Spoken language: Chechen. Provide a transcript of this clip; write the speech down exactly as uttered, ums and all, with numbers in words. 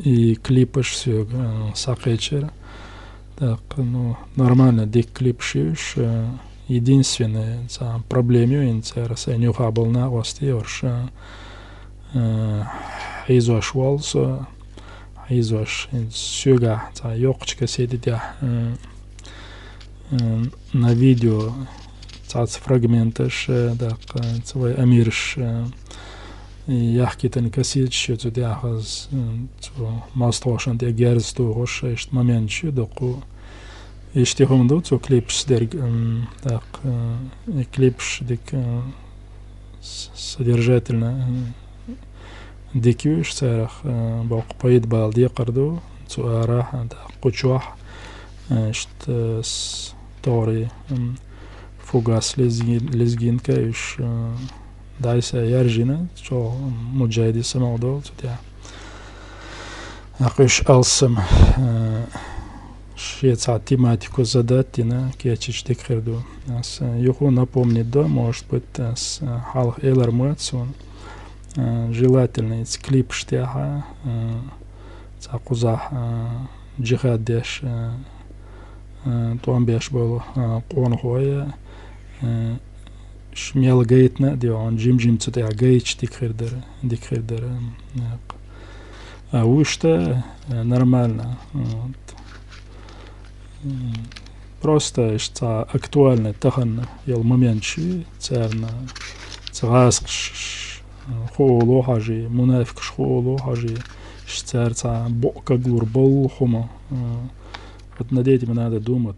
И клипаш соьга, э, схьакхаьчар. Так, ну, нормально, дика клипаш я уж, э, единственное, цхьа проблема я, ин цар сай нюхьа бола накъост я, орш, э, хьийзош воал со, хьийзош, ин соьгахь, цхьа йоккхача кассете тӀехь, э, э, на видео цхьацца фрагменташ, э, даккха, ца вай Амираш, э, и яхкийтина кассеташ я цу тӀехь аз, э, цу моастагӀашна тӀе герз тохаш, иштта моменташ я дуккха. Иштта хӀума ду цу клипашца дерг, м, даккха, э, и клипаш дика, э, с-, содержательно, э, дика я уж, царах, э, боккха пайда бала декхар ду, цу арахь, э, даккха, кху чохь, э, иштта, э, с-, тохарий, м, фугас, лезги-, лезгинка, уж, э, дӀасаяьржина, чӀоагӀа, м, муджахӀидий самукъадолу цу тӀехь. ТӀаккха уж алсам, э, шен цхьа тематику задать дина, кечйича дика хир ду. Ас, э, юха напомнить до, может быть, ас, э, хьалха элар ма дац суна. Э, желательно, иза клипаш тӀехь, э, цхьа кхузахь, э, джихад деш, э, э, тӀом беш болу, э, къонахой, э, ш-, мел гайтина а де, хьуна жим-жим цу тӀехь гайтича дика хир дара, дика хир дара, э, а вуьшта, э, нормально, вот. М, просто иштта цхьа актуальный тахана йолу моменташ ю, царна цхьа гӀазкхаш, э, хуоло хьажий, мунафикаш хуоло хьажий, иштта цара цхьа бакъ каглур болу хӀума, э, вот над этим надо думать.